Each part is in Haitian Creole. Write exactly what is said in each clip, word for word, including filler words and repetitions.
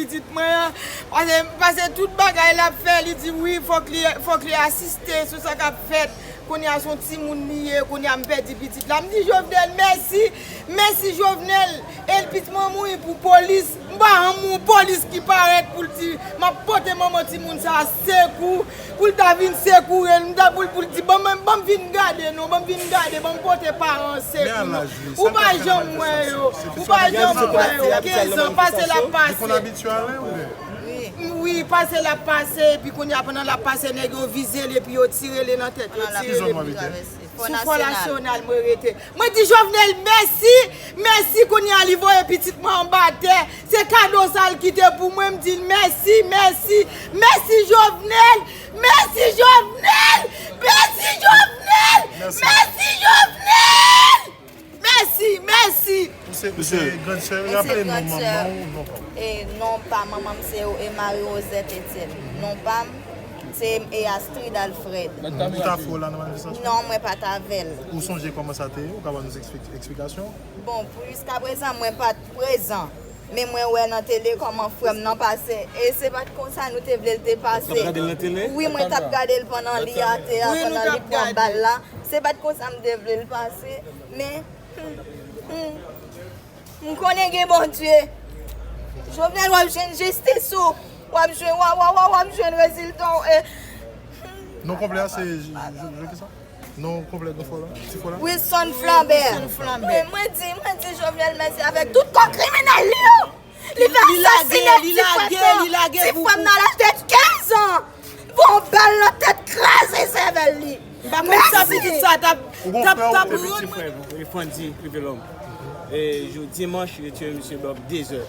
Pitit mwen an, pase, pase tout bagay l ap fè, li di wi, fòk li, fòk li asiste sou sa k ap fèt. Kounye a se yon timoun li ye, kounye a m pèdi pitit la. M di Jovenel, mèsi, mèsi Jovenel. E l pitit mwen mouri pou polis. M pa janm wè yon polis ki parèt pou l di, m ap pote manman timoun sa a sekou, pou l ta vin sekoure l, m ta pou l, pou l di, ban m, ban m vin gade non, ban m vin gade, ban m pote paran an sekou non. Ou pa janm wè yo, ou pa janm wè yo. Kenz an pase l ap pase. Wi, pase l ap pase, epi kounye a pandan l ap pase, nèg yo vize l, epi yo tire l nan tèt, yo tire l. Sou Fò Nasyonal mwen rete. Mwen di Jovenel, mèsi, mèsi, kounye a li voye pitit mwen anba tè. Se kado sa l kite pou mwen, m di l mèsi, mèsi, mèsi Jovenel, mèsi Jovenel, mèsi Jovenel, mèsi Jovenel, mèsi, mèsi. Ou se, ou se grand sè, raple non manman ou, non pa w. E non pa manman m se e Marie Rosette Etienne. Non pa m se e Astrid Alfred. Ou ta fè w la nan manifestasyon? Non, mwen pa t avè l. Ou sonje kòman sa te ye? Ou ka ban nou eksplik-, eksplikasyon? Bon, pou jiskaprezan, mwen pa t prezan. Men mwen wè nan tele kòman frè m nan pase. E se pa t konsa nou te vle l te pase. Ou t ap gade l nan tele? Wi, mwen t ap gade l pandan li atè a, pandan li pran bal la. Se pa t konsa m te vle l pase. Men, hmm, hmm, m konnen gen Bondye. Jovenel, w ap jwenn jistis ou. W ap jwenn, w ap, w ap, w ap, w ap jwenn rezilta w. E, hmm. Non konplè a se J-, J-, J-, ki sa? Non konplè, non fò la? Ti fò la? Wilson Flambert. Wilson Flambert. Mwen, mwen di, mwen di Jovenel mèsi avèk tout kò kriminèl li yo. Li fè asasinen ti frè m nan. Ti frè m nan laj de kenz an. Bon bal nan tèt, kraze sèvèl li. M pa konn sa pitit sa t ap, t ap, t ap rann mwen. Frandy Rivelòm. E jou dimanch, yo tiye misye bò de zè.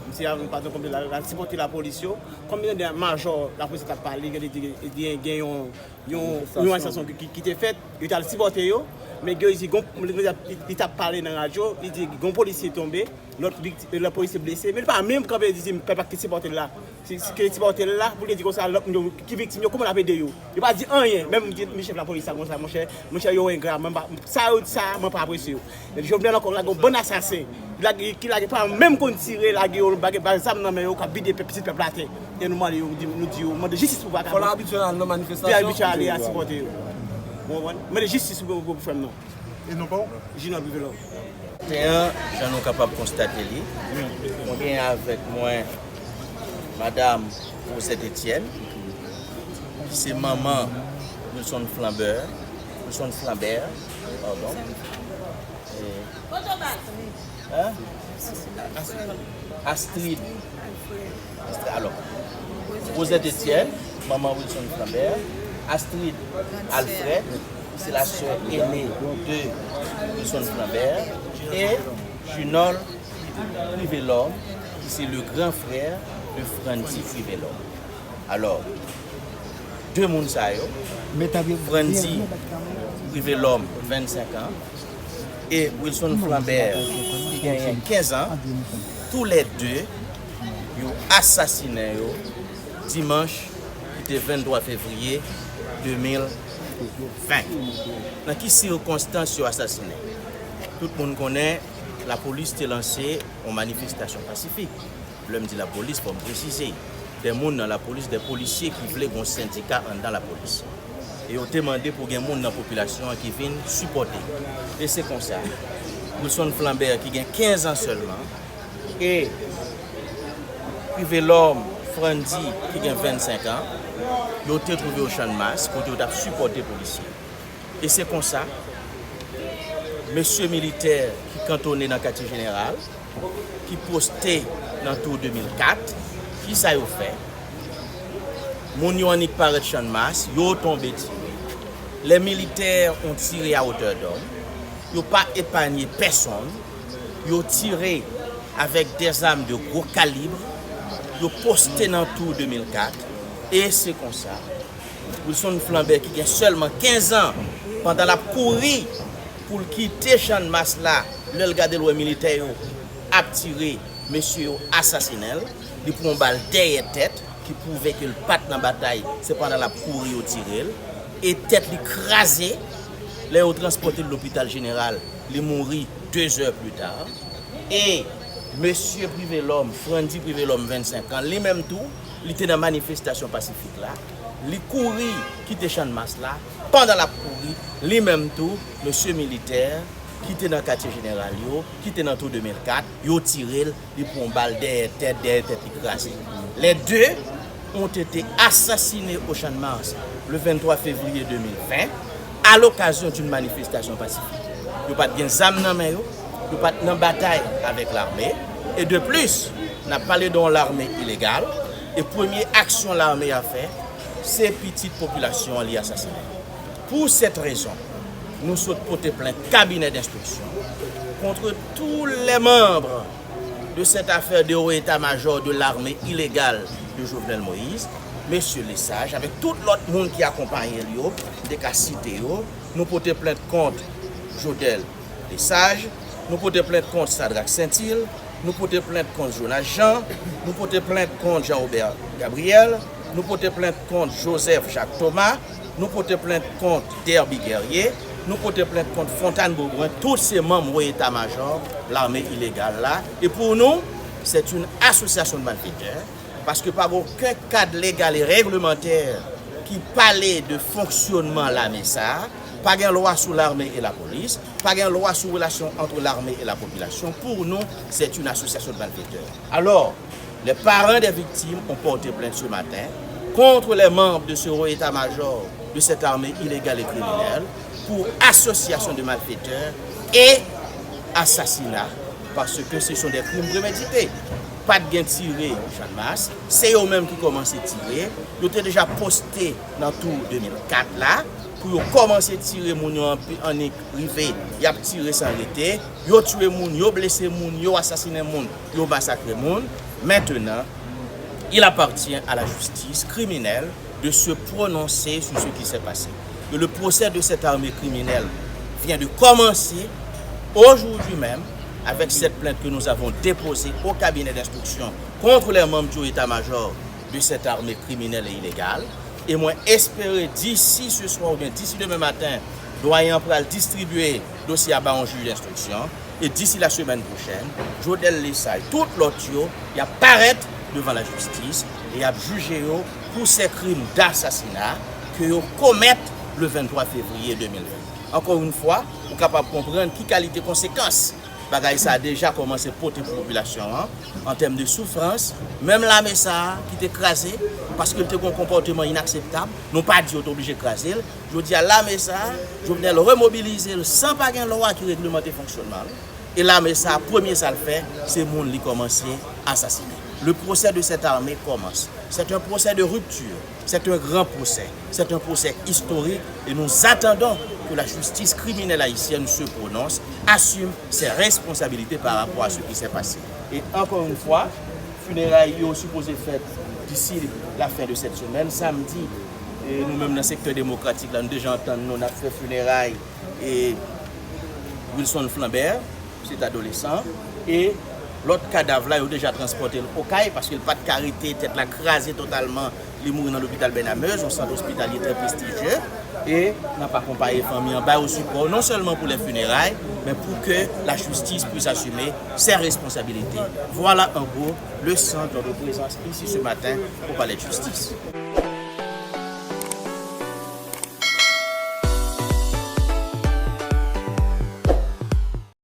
Misye avè yon patwon konplè la, la sipòte lapolis yo. Kòm yo tande majò lapolis la t ap pale, yo te di gen, gen yon yon, yon manifestasyon ki, ki, ki te fèt, yo t al sipòte yo, men gen yo di gon, li, li, li t ap pale nan radyo, li di gon polisye tonbe, lòt vikti-, lòt polisye blese, men li pa menm kanpe di, di pèp la ki te sipòte l la. Si, si ki te sipòte l la, pou li di konsa, lòt moun yo ki viktim yo, kòman l ap ede yo? Yo pa di anyen, menm di, di chèf lapolis la konsa, monchè, monchè, yo engra, mwen pa, sa yo di sa, mwen pa apresye yo. Jovenel ankò lage yon bann asasen. Lage, ki lage pa menm konn tire, lage yo, lage ba zam nan men yo, k ap vide pèp, pitit pèp la atè. E nou mande yo, nou di, nou di yo, mande jistis pou vakabon. Fò l abitye al nan manifestasyon. Li abitye ale a sipòte yo. Ou konprann? Mande jistis pou, pou, pou frè m nan. E non pa w? Junior Privelove. Maten an, jan nou kapab konstate li, mwen gen avèk mwen Madam Rosette Etienne, ki se manman Wilson Flambert, Wilson Flambert, padon. E, hein? Astrid. Astrid, alò, Rosette Etienne, manman Wilson Flambert, Astrid Alfred, se la sè ene de Wilson Flambert, e Junol Privelove, ki se le gran frè de Frandy Privelove. Alò, de moun sa yo, Frandy Privelove, vennsenk an, e Wilson Flambert, ki genyen kenz an, toulède yo asasinen yo dimanch ki te venntwa fevriye de mil ven. Nan ki sikonstans yo asasinen? Tout moun konnen lapolis te lanse yon manifestasyon pasifik. Lè m di lapolis, fò m presize. De moun nan lapolis, de polisye ki vle gon sendika anndan lapolis. E yo te mande pou gen moun nan popilasyon an ki vin sipòte. E se konsa, Wilson Flambert, ki gen kenz an sèlman, e Privelove Frandy, ki gen vennsenk an, yo te twouve yo Channmas, kote yo t ap sipòte polisye. E se konsa, mesye militè ki kantone nan katye jeneral, ki poste nan tou de mil kat, kisa yo fè? Moun yo annik parèt Channmas, yo tonbe tire. Lè militè ont tire à hauteur d'homme, yo pa epanye pèsonn, yo tire avèk de zam de gwo kalib, yo poste nan tou de mil kat, e se konsa, Wilson Flambert, ki gen sèlman kenz an, pandan l ap kouri pou l kite Channmas la, lè l gade l wè militè yo ap tire, mesye yo asasinen l, li pran yon bal dèyè tèt, ki pwouve ke l pa t nan batay, se pandan l ap kouri yo tire l, e tèt li kraze, lè yo transpòte l lopital jeneral, li mouri de zè pli ta, e Mesye Privelòm, Frandy Privelòm, vennsenk an, li menm tou, li te nan manifestasyon pasifik la. Li kouri kite Channmas la. Pandan l ap kouri, li menm tou, mesye militè ki te nan katye jeneral yo, ki te nan tou de mil kat, yo tire l, li pran yon bal dèyè tèt, dèyè tèt li kraze. Les deux ont été assassinés au Champ de Mars le vingt-trois février deux mille vingt à l'occasion d'une manifestation pacifique. Yo pa t gen zam nan men yo, yo pa t nan batay avèk lame. E de plis, n ap pale de yon lame ilegal, e premye aksyon lame a fè, se pitit popilasyon an li asasinen. Pour cette raison, nou sot pote plent kabinè denstriksyon contre tous les membres de cette affaire de haut état-major de l'armée illégale de Jovenel Moïse, mesye Lesage, avèk tout lòt moun ki akonpaye l yo, m te ka site yo, nou pote plent kont Jodel Lesage, nou pote plent kont Sadrac Saintil, nou pote plent kont Jonas Jean, nou pote plent kont Jean Robert Gabriel, nou pote plent kont Joseph Jacques Thomas, nou pote plent kont Derby Guerrier, nou pote plent kont Fontane Beaubrun, tout se manm wo eta majò lame ilegal la. E pou nou, c'est une association de malfaiteurs, paske pa gen okenn kad legal e reglemantè ki pale de fonksyonman lame sa a. Pa gen lwa sou lame e lapolis, pa gen lwa sou relasyon entre l'armée et la population. Pour nous, c'est une association de malfaiteurs. Alors, les parents des victimes ont porté plainte ce matin contre les membres de ce haut état-major de cette armée illégale et criminelle pour association de malfaiteurs et assassinat, parce que ce sont des crimes prémédités. Pa t gen tire Channmas, se yo menm ki kòmanse tire, yo te deja poste nan tou de mil kat la, pou yo kòmanse tire moun yo anpi-, annik rive, y ap tire san rete, yo tiye moun, yo blese moun, yo asasinen moun, yo masakre moun. Maintenant, il appartient à la justice criminelle de se prononcer sur ce qui s'est passé. Et le procès de cette armée criminelle vient de commencer aujourd'hui même avec cette plainte que nous avons déposée au cabinet d'instruction contre les membres du état-major de cette armée criminelle et illégale. E mwen espere disi ce soir oubyen disi demen maten, dwayen an pral distribye dosye a ba yon jij enstriksyon. E disi la semèn pwochèn, Jodel Lesage, tout lòt yo, y ap parèt devan lajistis e y ap jije yo pour ces crimes d'assassinat que yo komèt le vingt-trois février deux mille vingt. Encore une fois, ou kapab konprann ki kalite konsekans bagay sa a deja kòmanse pote pou popilasyon an, an tèm de soufrans. Menm lame sa a ki te kraze, paske l te gen yon konpòteman inakseptab, nou pa di yo te oblije kraze l. Jodi a, lame sa a, Jovenel remobilize l san pa gen lwa ki reglemante fonksyonman l. E lame sa a, premye sa l fè, se moun li kòmanse asasinen. Le procès de cette armée commence. C'est un procès de rupture. C'est un grand procès. C'est un procès historique et nous attendons que la justice criminelle haïtienne se prononce, assume ses responsabilités par rapport à ce qui s'est passé. Et encore une fois, fineray yo sipoze fèt d'ici la fin de cette semaine, samdi. E nou menm nan sektè demokratik la, nou deja antann nou, n ap fè fineray e Wilson Flambert, se t adolesan, e lòt kadav la, yo deja transpòte l Okay, paske l pa t ka rete, tèt la kraze totalman, li mouri nan lopital Bènamez, yon sant ospitalye trè prestijye, e n ap akonpaye fanmi an, ba yo sipò, non sèlman pour les funérailles, mais pour que la justice puisse assumer ses responsabilités. Voilà en gros le sens de notre présence ici ce matin au Palais de Justice.